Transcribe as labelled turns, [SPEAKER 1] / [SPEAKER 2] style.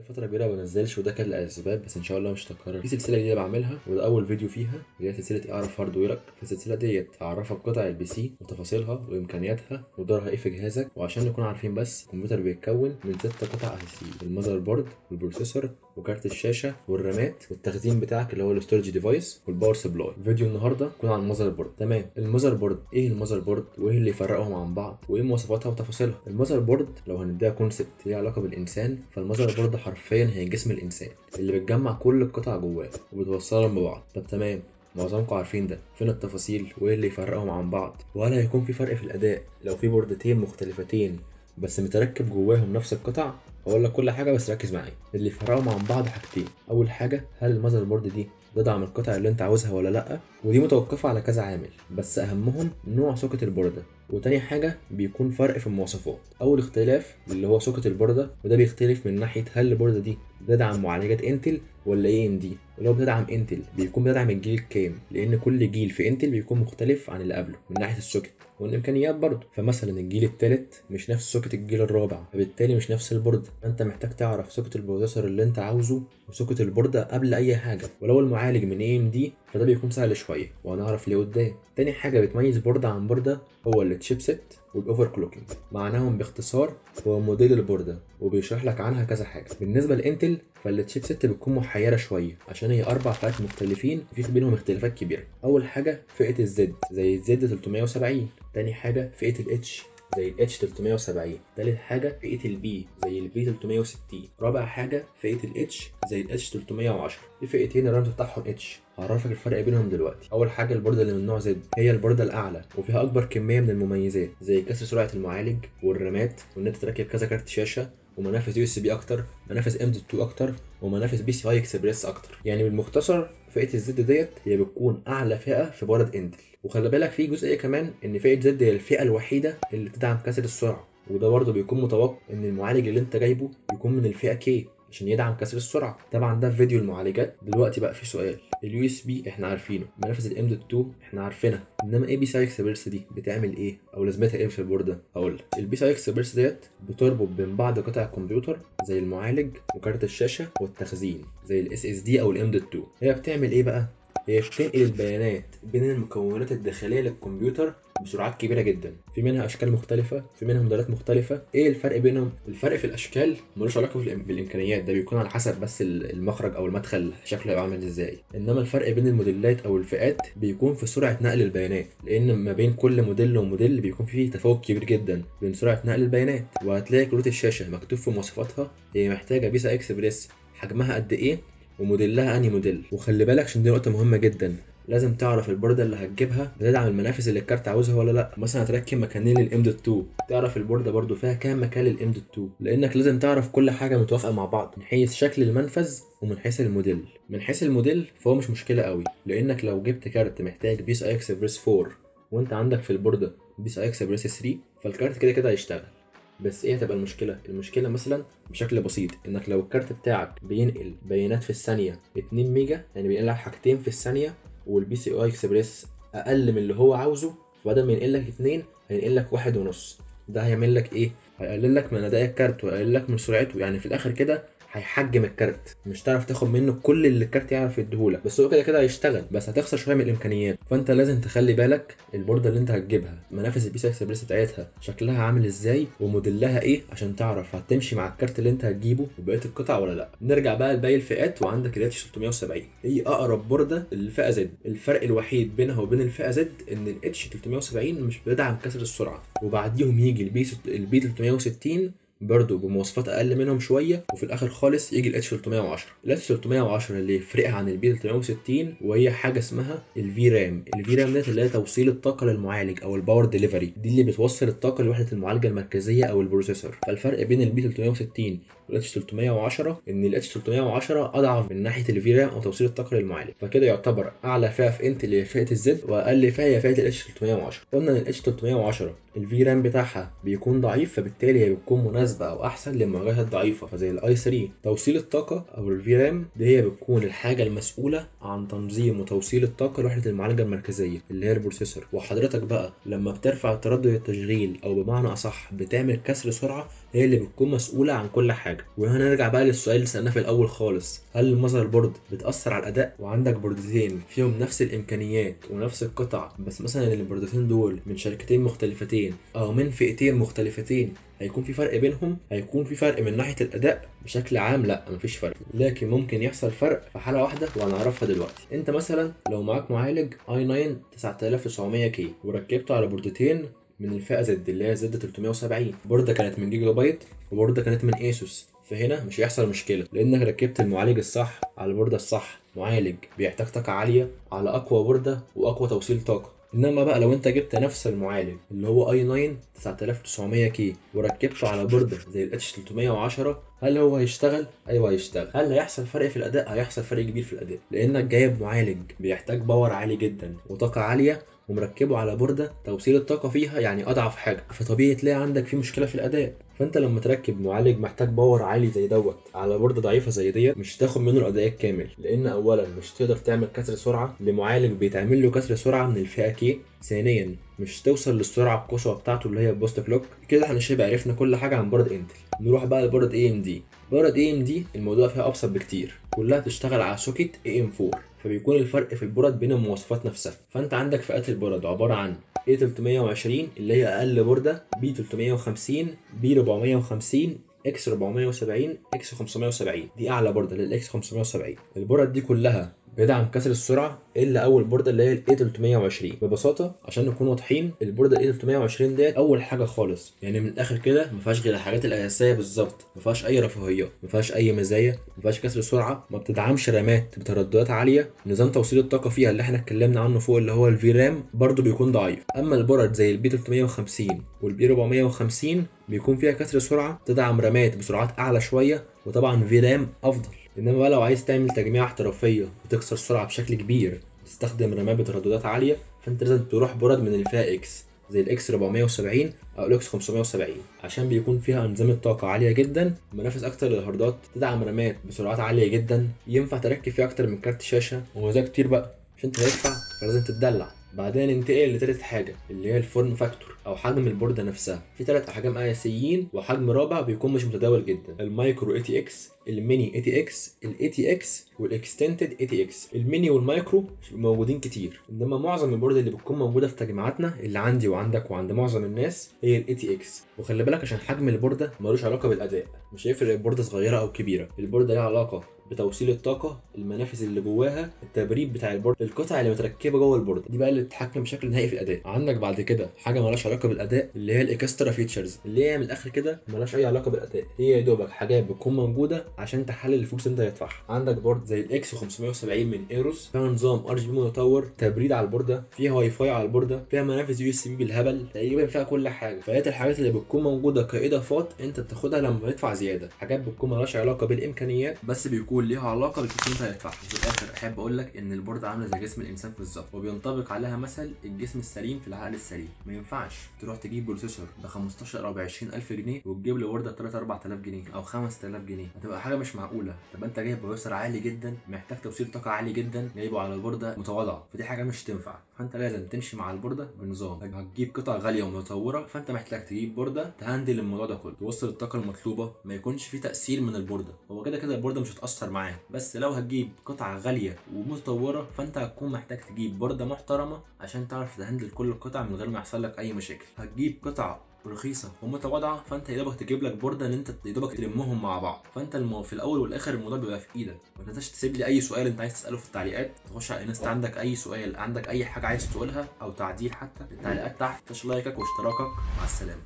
[SPEAKER 1] فترة كبيرة ما بنزلش وده كان الأسباب، بس إن شاء الله مش هتتكرر. في سلسلة جديدة بعملها وده أول فيديو فيها، اللي هي سلسلة اعرف hardware ك. في السلسلة ديت هعرفك قطع ال PC وتفاصيلها وإمكانياتها ودورها إيه في جهازك. وعشان نكون عارفين بس، الكمبيوتر بيتكون من 6 قطع أساسية: ال motherboard وال processor وكارت الشاشة والرامات والتخزين بتاعك اللي هو ال storage device وال power supply. فيديو النهارده يكون عن ال motherboard. تمام، ال motherboard ايه ال motherboard وايه اللي يفرقهم عن بعض وايه مواصفاتها وتفاصيلها. ال motherboard لو هنديها concept ليه علاقة بالانسان، فال motherboard حرفيا هي جسم الانسان اللي بتجمع كل القطع جواه وبتوصلهم ببعض. طب تمام، معظمكم عارفين ده، فين التفاصيل وايه اللي يفرقهم عن بعض؟ وهل هيكون في فرق في الاداء لو في بوردتين مختلفتين بس متركب جواهم نفس القطع؟ هقول لك كل حاجة بس ركز معايا. اللي يفرقهم عن بعض حاجتين: اول حاجة، هل ال motherboard دي تدعم القطع اللي انت عاوزها ولا لا، ودي متوقفه على كذا عامل بس اهمهم نوع socket البورده. وتاني حاجة بيكون فرق في المواصفات. اول اختلاف اللي هو socket البورده، وده بيختلف من ناحية هل البورده دي بتدعم معالجات Intel ولا AMD. ولو بتدعم Intel بيكون بتدعم الجيل الكام، لان كل جيل في Intel بيكون مختلف عن اللي قبله من ناحية ال socket والامكانيات برضه. فمثلا الجيل الثالث مش نفس socket الجيل الرابع، فبالتالي مش نفس البورده. انت محتاج تعرف socket ال processor اللي انت عاوزه و socket البورده قبل اي حاجة. ولو المعالج من AMD فده بيكون سهل شوية وهنعرف ليه قدام. تاني حاجة بتميز بورده عن بورده هو ال chipset وال overclocking. معناهم باختصار هو موديل البورده وبيشرح لك عنها كذا حاجة. بالنسبة ل Intel فال chipset بتكون محيره شوية عشان هي 4 فئات مختلفين وفي بينهم اختلافات كبيرة. اول حاجة فئة ال Z زي ال Z 370، تاني حاجة فئة ال H زي ال H 370، تالت حاجة فئة ال B زي ال B 360، رابع حاجة فئة ال H زي ال H 310. في فئتين الرمز بتاعهم H، هعرفك الفرق بينهم دلوقتي. اول حاجة البورده اللي من نوع Z هي البورده الاعلى وفيها اكبر كمية من المميزات زي كسر سرعة المعالج والرامات وان انت تركب كذا كارت شاشة ومنافذ USB اكتر، منافذ M 2 اكتر، ومنافذ PCI Express اكتر. يعني بالمختصر فئة ال Z ديت هي بتكون اعلى فئة في بورد Intel. وخلي بالك في جزئية كمان ان فئة Z هي الفئة الوحيدة اللي بتدعم كسر السرعة، وده برضه بيكون متوقع ان المعالج اللي انت جايبه يكون من الفئة K عشان يدعم كسر السرعة. طبعا ده في فيديو المعالجات. دلوقتي بقى في سؤال: ال USB احنا عارفينه، منافذ ال M 2 احنا عارفينها، انما ايه PCI Express دي بتعمل ايه او لازمتها ايه في البورده؟ هقول لك. ال PCI Express ديت بتربط بين بعض قطع الكمبيوتر زي المعالج وكارت الشاشة والتخزين زي ال SSD او ال M 2. هي بتعمل ايه بقى؟ هي بتنقل البيانات بين المكونات الداخلية للكمبيوتر بسرعات كبيرة جدا. في منها اشكال مختلفة، في منها موديلات مختلفة. ايه الفرق بينهم؟ الفرق في الاشكال ملوش علاقة بالامكانيات، ده بيكون على حسب بس المخرج او المدخل شكله هيبقى عامل ازاي. انما الفرق بين الموديلات او الفئات بيكون في سرعة نقل البيانات، لان ما بين كل موديل وموديل بيكون فيه تفاوت كبير جدا بين سرعة نقل البيانات. وهتلاقي كروت الشاشة مكتوب في مواصفاتها هي محتاجه PCI Express حجمها قد ايه وموديلها انهي موديل. وخلي بالك عشان دي نقطة مهمة جدا، لازم تعرف البورده اللي هتجيبها بتدعم المنافذ اللي الكارت عاوزها ولا لا. مثلا هتركب مكانين لل M 2، تعرف البورده برده فيها كام مكان لل M 2، لانك لازم تعرف كل حاجة متوافقة مع بعض من حيث شكل المنفذ ومن حيث الموديل. من حيث الموديل فهو مش مشكلة قوي، لانك لو جبت كارت محتاج PCI Express 4 وانت عندك في البورده PCI Express 3 فالكارت كده كده هيشتغل. بس ايه هتبقى المشكلة؟ المشكلة مثلا بشكل بسيط انك لو الكارت بتاعك بينقل بيانات في الثانية 2 ميجا، يعني بينقل حاجتين في الثانية، وال PCI Express اقل من اللي هو عاوزه، فبدل ما ينقل لك 2 هينقل لك 1.5. ده هيعمل لك ايه؟ هيقلل لك من اداء الكارت ويقلل لك من سرعته. يعني في الاخر كده هيحجم الكارت، مش تعرف تاخد منه كل اللي الكارت يعرف يديهولك، بس هو كده كده هيشتغل بس هتخسر شوية من الامكانيات. فانت لازم تخلي بالك البورده اللي انت هتجيبها منافذ ال PCI Express بتاعتها شكلها عامل ازاي وموديلها ايه عشان تعرف هتمشي مع الكارت اللي انت هتجيبه وبقية القطع ولا لا. نرجع بقى لباقي الفئات. وعندك ال H 370 هي اقرب بورده للفئه Z. الفرق الوحيد بينها وبين الفئة Z ان ال H 370 مش بتدعم كسر السرعة، وبعديهم يجي ال B 360 برضه بمواصفات اقل منهم شوية، وفي الاخر خالص يجي ال H 310. ال H 310 اللي يفرقها عن ال B 360 وهي حاجة اسمها ال VRAM. ال VRAM ديت اللي هي توصيل الطاقة للمعالج او ال power delivery، دي اللي بتوصل الطاقة لوحده المعالجة المركزية او ال processor. فالفرق بين ال B 360 وال H 310 ان ال H 310 اضعف من ناحية ال VRAM او توصيل الطاقة للمعالج، فكده يعتبر اعلى فئة في Intel هي فئة ال Z واقل فئة هي فئة ال H 310. قلنا ان ال H 310 ال VRAM بتاعها بيكون ضعيف، فبالتالي هي بتكون مناسبة او احسن للمعالجات الضعيفة فزي ال i 3. توصيل الطاقة او ال VRAM دي هي بتكون الحاجة المسؤولة عن تنظيم وتوصيل الطاقة لوحده المعالجة المركزية اللي هي ال processor. وحضرتك بقى لما بترفع تردد التشغيل او بمعنى اصح بتعمل كسر سرعة، هي اللي بتكون مسؤولة عن كل حاجة. وهنا نرجع بقى للسؤال اللي سالناه في الاول خالص، هل ال motherboard بتاثر على الاداء؟ وعندك بوردتين فيهم نفس الامكانيات ونفس القطع، بس مثلا البوردتين دول من شركتين مختلفتين او من فئتين مختلفتين، هيكون في فرق بينهم؟ هيكون في فرق من ناحية الاداء بشكل عام؟ لا، مفيش فرق، لكن ممكن يحصل فرق في حاله واحدة وهنعرفها دلوقتي. انت مثلا لو معاك معالج i9 9900K وركبته على بوردتين من الفئة Z اللي هي Z 370، بورده كانت من جيجا بايت وبورده كانت من ASUS، فهنا مش هيحصل مشكلة لانك ركبت المعالج الصح على البورده الصح، معالج بيحتاج طاقة عالية على اقوى بورده واقوى توصيل طاقة. انما بقى لو انت جبت نفس المعالج اللي هو i9 9900K وركبته على بورده زي ال H310، هل هو هيشتغل؟ ايوه هيشتغل. هل هيحصل فرق في الاداء؟ هيحصل فرق كبير في الاداء، لانك جايب معالج بيحتاج power عالي جدا وطاقة عالية ومركبه على بورده توصيل الطاقة فيها يعني اضعف حاجة، فطبيعي تلاقي عندك في مشكلة في الاداء. فانت لما تركب معالج محتاج power عالي زي دوت على بورده ضعيفة زي ديت، مش تاخد منه الاداء الكامل، لان اولا مش تقدر تعمل كسر سرعة لمعالج بيتعمل له كسر سرعة من الفئة K، ثانيا مش توصل للسرعه القصوى بتاعته اللي هي ال boost clock. كده احنا شبه عرفنا كل حاجة عن بورد Intel. نروح بقى لبورد AMD. بورد AMD الموضوع فيها ابسط بكتير، كلها بتشتغل على socket AM4، فبيكون الفرق في البورد بين المواصفات نفسها. فانت عندك فئات البورد عبارة عن A320 اللي هي اقل بورده، B350، B450، X470، X570، دي اعلى بورده لل X570. البورد دي كلها بيدعم كسر السرعة الا اول بورده اللي هي ال A320. ببساطة عشان نكون واضحين، البورده A320 ديت اول حاجة خالص، يعني من الاخر كده ما فيهاش غير الحاجات الاساسية بالظبط، ما فيهاش اي رفاهيات، ما فيهاش اي مزايا، ما فيهاش كسر سرعة، ما بتدعمش رامات بترددات عالية، نظام توصيل الطاقة فيها اللي احنا اتكلمنا عنه فوق اللي هو ال VRAM برده بيكون ضعيف. اما البورد زي ال B350 وال B450 بيكون فيها كسر سرعة، تدعم رامات بسرعات اعلى شوية، وطبعا VRAM افضل. انما بقى لو عايز تعمل تجميع احترافية وتكسر سرعة بشكل كبير تستخدم رامات بترددات عالية، فانت لازم تروح بورد من الفئة X زي ال X470 او ال X570، عشان بيكون فيها انظمة طاقة عالية جدا، منافس اكتر للهاردات، تدعم رامات بسرعات عالية جدا، ينفع تركب فيها اكتر من كارت شاشة، ومزايا كتير بقى. مش انت هتدفع فلازم تتدلع. بعدين ننتقل لتالت حاجة اللي هي ال form factor او حجم البورده نفسها. في 3 احجام اساسيين وحجم رابع بيكون مش متداول جدا، المايكرو اي تي اكس، الميني اي تي اكس، الاي تي اكس، والاكستندد اي تي اكس. ال mini وال micro مش موجودين كتير، انما معظم ال board اللي بتكون موجودة في تجميعاتنا اللي عندي وعندك وعند معظم الناس هي ال ATX. وخلي بالك عشان حجم البورده ملوش علاقة بالاداء، مش هيفرق البورده صغيرة او كبيرة، البورده ليها علاقة بتوصيل الطاقة، المنافذ اللي جواها، التبريد بتاع ال board، القطع اللي متركبه جوه ال board، دي بقى اللي بتتحكم بشكل نهائي في الاداء. عندك بعد كده حاجة مالهاش علاقة بالاداء اللي هي ال extra features، اللي هي من الاخر كده مالهاش اي علاقة بالاداء، هي يا دوبك حاجات بتكون موجودة عشان تحلل الفلوس اللي انت هتدفعها. عندك board زي ال X570 من AORUS، فيها نظام RGB متطور، تبريد على البورده، فيها واي فاي على البورده، فيها منافذ USB بالهبل، تقريبا فيها كل حاجة. فهي الحاجات اللي بتكون موجودة كاضافات انت بتاخدها لما تدفع زيادة، حاجات بتكون مالهاش علاقة بالامكانيات بس بيكون ليها علاقة بالفلوس اللي انت هتدفعها. في الاخر احب اقول لك ان ال board عامله زي جسم الانسان بالظبط، وبينطبق عليها مثل الجسم السليم في العقل السليم. ما ينفعش تروح تجيب processor ب 15 او ب 20000 جنيه وتجيب له بورده 3 4000 جنيه او 5000 جنيه، هتبقى حاجة مش معقولة. طب انت جايب processor عالي جدا محتاج توصيل طاقة عالي جدا، جايبه على البورده متواضعة، فدي حاجة مش تنفع. فانت لازم تمشي مع البورده بنظام، هتجيب قطع غالية ومتطوره، فانت محتاج تجيب بورده ت handle الموضوع ده كله، توصل الطاقة المطلوبة، ما يكونش في تاثير من البورده. هو كده كده البورده مش هتاثر معاك، بس لو هتجيب قطعه غالية ومتطوره فانت هتكون محتاج تجيب بورده محترمه عشان تعرف ت handle كل القطع من غير ما يحصل لك اي مشاكل. هتجيب قطع رخيصة ومتواضعه فانت يا دوبك تجيب لك بورده ان انت يا دوبك تلمهم مع بعض. فانت في الاول والاخر الموضوع بيبقى في ايدك. ما تنساش تسيب لي اي سؤال انت عايز تساله في التعليقات، تخش على الانستا عندك اي سؤال، عندك اي حاجة عايز تقولها او تعديل حتى، التعليقات تحت. ما تنساش لايكك واشتراكك. مع السلامة.